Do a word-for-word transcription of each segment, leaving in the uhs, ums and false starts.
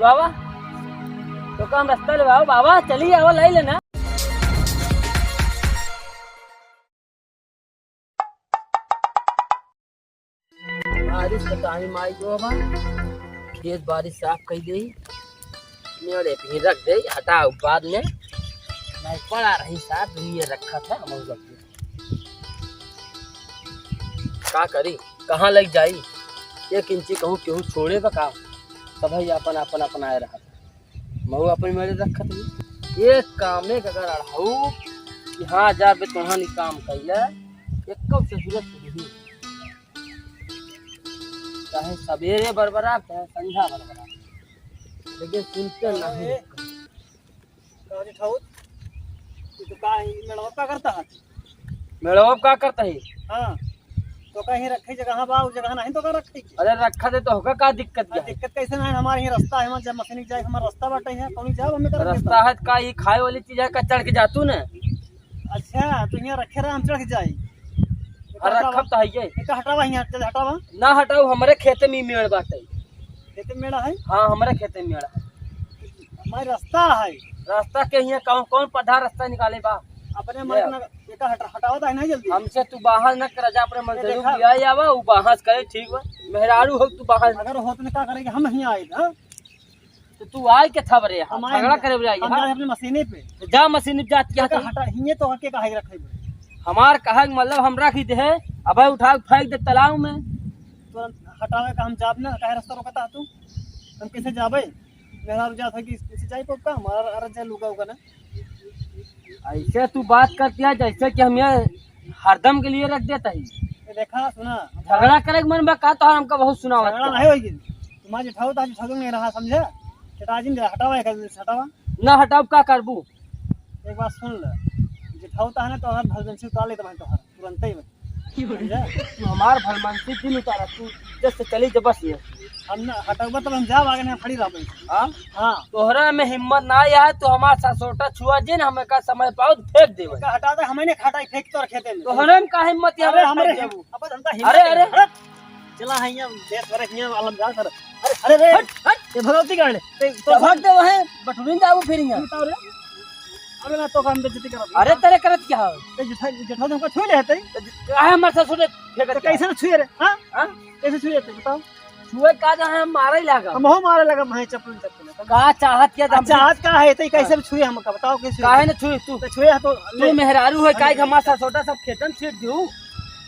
बाबा, तो काम रास्ता ले बाबा, बाबा, चली आवा, लाई लेना। बारिश के टाइम आई जो बा, खेत बारिश साफ कई देई, मेड़े पे ही रख देई, हटाओ बाद में, नहीं पड़ा रही साथ, दुनिया रखा था, हम लोग का करी, कहाँ लग जाई, एक इंची कहूँ केहू छोड़े बा का, सब है अपन, अपन, अपन आए रहा। महू अपन मेरे रखत ही। एक कामे के अगर अड़हू कि हाँ, जा बे, तोहानी काम कइले, एको से जरूरत नहीं। चाहे सवेरे बरबरा, चाहे संझा बरबरा, लेकिन सुनते नहीं। का रे ठाउर? तू तो का ही मेड़वा का करता है? मेड़वा का करता है? हाँ। तो कहीं रखे जगह बा, उ जगह नहीं तो का रखे के? अरे रखा दे तो होगा, का दिक्कत अरे क्या है? दिक्कत कैसे नहीं, हमारे ही रास्ता है, हमारे जब मशीन जाए, हमारे रास्ता बाटे है, कौन जाओ हमें कर रास्ता है, का ये खाए वाली चीज है, का चढ़ के जातू ने? अच्छा, तो यहाँ रखे रहा, हम चढ़ के जाई। अरे रखब तो है ये। एक हटावा यहाँ, चल हटावा। ना हटाऊ, हमारे खेते में मेड़ बाटे। खेते में मेड़ा है? हाँ, हमारे खेते में मेड़ा है। हमारे रास्ता है। रास्ता के हियाँ कौन, कौन पधा रास्ता निकाले बा? अपने ले। मन ना, एका हटा, हटावा तो है ना जल्दी। हमसे तू बहस न कर, जा अपने मन ये से रुक देखा। लिया आवा, उ बहस करे, ठीक बा। मेहरारू हो तू बहस। अगर होत न का करेंगे, हम हियाँ आए, हाँ? तो तू आए के था बरे, हम आए झगड़ा ना। करे बरे आई, हम हाँ? जाए अपने मशीने पे। तो जा मशीन पे जात क्या एका करी? हटा, हिये तो हके काहे रखे बरे? हमार कहा के मतलब हम रख ही दे, अबे उठा के फेंक दे तालाब में। तुरंत हटावे का हम जाब ना, काहे रास्ता रोकता तू? हम कैसे जाबे? मेहरारू जात है कि इसे जाई पक्का, हमारा अरे जा लुगा उगा ना। ऐसे तू बात करती है जैसे कि हम ये हरदम के लिए रख देता ही। ये देखा, सुना, झगड़ा करे के मन बा का तोहार, हमका बहुत सुनावत झगड़ा बा। नहीं होई। तुम्हारा जेठाऊ तो आज जेठाऊ नहीं रहा, समझे? चटाजिन दे, हटावा एक आदमी से, हटावा। ना हटाब का करबू? एक बात सुन ले, जेठाऊ तो है ना, तोहार भलबंसी उतार लेते भाई तोहार, तुरंते ही में। समझे? तू हमार भलबंसी दिन उतारा, तू इज्जत से चली जा बस ये। हम ना हटबा तब हम जाब, आगे ना खड़ी रहबे। हाँ? हाँ। तोहरा में हिम्मत ना आया है, तू हमार ससोटा छुआ जिन, हमें का समय पाओ तो फेंक देबे। का हटा दे, हमें नहीं हटाई, फेंक तोर खेते में। तोहरे में का हिम्मत है, अरे हमें हमरे फेंक देबू? अब हम तो हिम्मत अरे, अरे। नहीं। हट। चला है यहाँ, देश भर हियाँ वाला जान कर। अरे, अरे, रे। हट, हट। ये भगवती गाड़े। ते तो तो भाग दे वहीं, बटुरिन जाबू फिर यहाँ। बताओ रे। अरे ना तो काम बेइज्जती करब। अरे तेरे करत क्या है? ते जेठा, जेठा हमको छू ले हते। काहे हमार ससुर फेंकत तो क्या? कैसे छुए रे? हाँ? हाँ? कैसे छुए थे बताओ? छुए का जहाँ हम मारे ही लागा। हम हो मारे लगा भाई चप्पल चप्पल। का चाहत क्या आ, जब चाहत का है? ते कैसे हाँ। छुए हमका बताओ कैसे? काहे न छुए तू? तो छुए तो तू ले। मेहरारू है, अरे काहे के हमार ससोटा सब खेतन छीट दियो?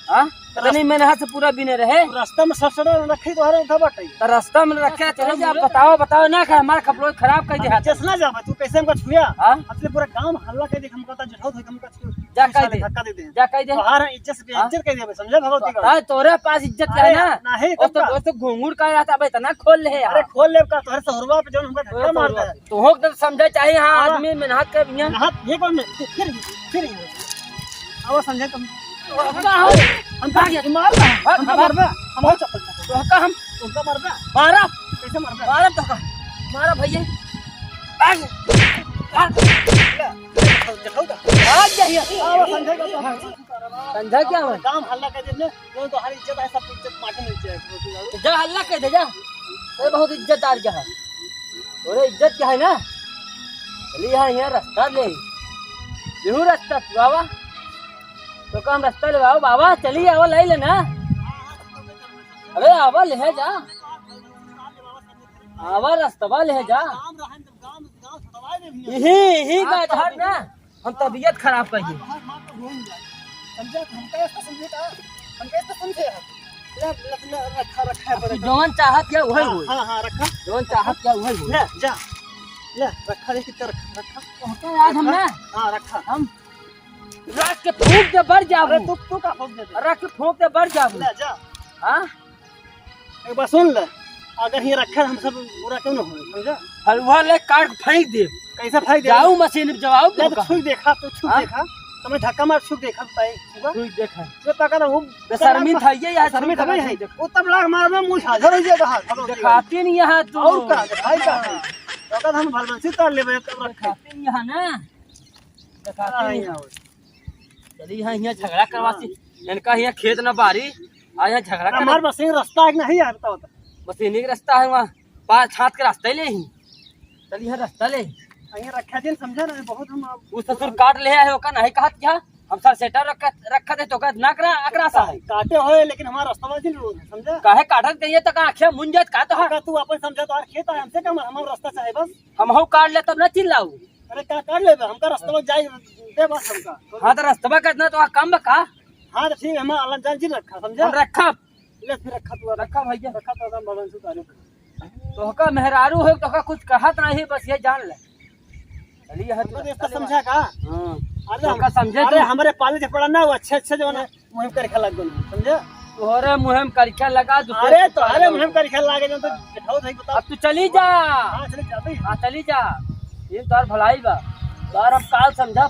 हाँ? पता नहीं, मेहनत से पूरा बिने रहे। रास्ता में ससुर रखे तो हरे उठा बाटे। तो रास्ता में रखे, चले जा, पूरा बताओ, बताओ ना, कि हमार कपड़ों खराब कर दे हाथ। चसना जा, तू कैसे हमका छुया? हाँ? अपने पूरा गांव हल्ला कर दे, हमका तो जेठाऊ थे, हमका छुया। जा कह दे। धक्का दे दे। जा कह दे। तोहार इज्जत से हाँ? बेइज्जत कर देबे, समझे भगवती का? ताए तोरे पास इज्जत क्या है अरे, ना? नहीं, ओ तो, तब का? ओ तो घुंघुर का रहता, अबे इतना खोल ले यार। अरे खोल ले का, तोहरे सहुरवा पे जौन हमका तोरे धक्का मारता सहुरवा है। पे। तोहक तो समझा चाहिए, हाँ, हाँ। आदमी मेहनत कर बिना। मेहनत ये कौन में? फिर, फिर, फिर। अब समझे तुम। का हो? हम का ये मार रहा है? हाँ, हम का हाँ। मार रहा है? हम और चप्पल चप्पल। तो का हम? तुमका मार रहा है? मारा। कैसे मार रहा है? मारा तो का? मारा भैया। भाग। भाग। ले, दिखाओ तो। भाग जाइए। अब समझे का तो? समझा क्या हुआ? काम हल्ला कर देने, जो तो हर इज्जत है, सब इज्जत माटे नहीं चाहिए। तो जा हल्ला कर दे जा। अरे बहुत इज्जतदार क्या है? अरे इज्जत क्या है ना? चलिए यहाँ, यहाँ रास्ता ले। यहू रास्ता तू आवा। तो काम रास्ता ले बाबा, बाबा चली आवा, ले लेना। अरे आवा ले जा। आवा रास्ता ले जा। यही, यही का घर ना। हम तबीयत खराब कर दी। समझे? हम कैसे समझे का? हम कैसे समझे हम? ले, ले, ले, रखा, रखा है, अब तू रखा। जवन चाहत है, वही हाँ, होई। हाँ, हाँ, रखा। जवन चाहत है, वही होई। ले, जा। ले, रखा, ये कितना रखा, रखा। तो आज हम रखा। ना, हाँ, रखा। हम रख के फूंक दे, बढ़ जाबू। अरे, तू, तू का फूंक दे दे? रख के फूंक दे, बढ़ जाबू। ले, जा। हाँ? एक बात सुन ले, अगर ये रखा, हम सब बुरा क्यों ना हो, समझा? हलवा ले काट फेंक दे। कैसे फेंक दे? जाऊ मशीन पे जवाब ले, तो दूंगा। छुई देखा, तू छुई हाँ? देखा, तुम्हें धक्का मार, छुई देखा, बताई, छुआ? छुई देखा। ये पकड़, वो बेशर्मी था ये, यार, शर्मी तुम था भाई, देखा। वो तब लाग मार में मुंह झाझर हो जाएगा, हाँ, खत्म हो जाएगा। दिखाती नहीं यहाँ तू। और का, दिखाई का? हाँ। तो हम भलबंसी तार लेबे, तब रखे। दिखाती नहीं यहाँ ना। दिखाती हाँ, नहीं यहाँ। यहाँ। चली यहाँ, यहाँ झगड़ा करवाती। हाँ। इनका यहाँ खेत ना बारी, आ यहाँ झगड़ा कर। हमार मशीन रास्ता है कि नहीं यार, बताओ तो। मशीनी के रास्ता है वहाँ। पाँच हाथ के रास्ता ही ले ही। चलिए, हाँ, रास्ता ले। अइहें रखा दिन, समझा ना, बहुत हम अब उ ससुर काट ले है, ओका नहीं कहत क्या? हम सर सेटर रखत, रखत है, तो कहत ना करा, अकरा सा है। काटे होए, लेकिन हमारा रास्ता वाजिन रोड है, समझा? काहे काटत गई है, तो का आँखें मुन जात का तो है? का तू अपन समझा, तो हर खेत है, हमसे का, हमारा रास्ता चाहे बस। हम हऊ काट ले, तब ना चिल्लाऊ। अरे का काट लेबे, हमका रास्ता जाए दे बस हमका। हाँ, तो रास्ता कितना तो काम बा का? हाँ, तो ठीक है, हम अल्लाह जान जी रखा, समझा? हम रखब। ले फिर रखा तू, रखा भैया। रखा तो हम भगवान से तारीफ। तोहका मेहरारू हो, तोहका कुछ कहत नहीं, बस ये जान ले। चलिए, हट हमको ले, तो इसका चलिए। समझा का? हाँ। अरे तोहका हम, समझे अरे तू? हमारे पाले से पड़ा ना, वो अच्छे अच्छे जो है ना, मुहिम करके लग गए, समझे? तोहरे मुहिम करके लगा, दूसरे अरे के तो अरे लगा। मुहिम करके लगे जो तो बैठाओ नहीं बता। अब तू चली जा। हाँ, चली जा भाई। हाँ, चली जा। ये तोर भलाई बा। तोर अब काल समझा,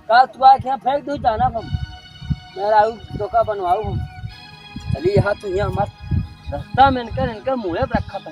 काल तू आके यहाँ फेंक दू, जाना हम। मेहरारू धोखा बनवाऊ हम। चली यहाँ तू यहाँ हमार रास्ता में इनके, इनके मुँहे पे रखा था।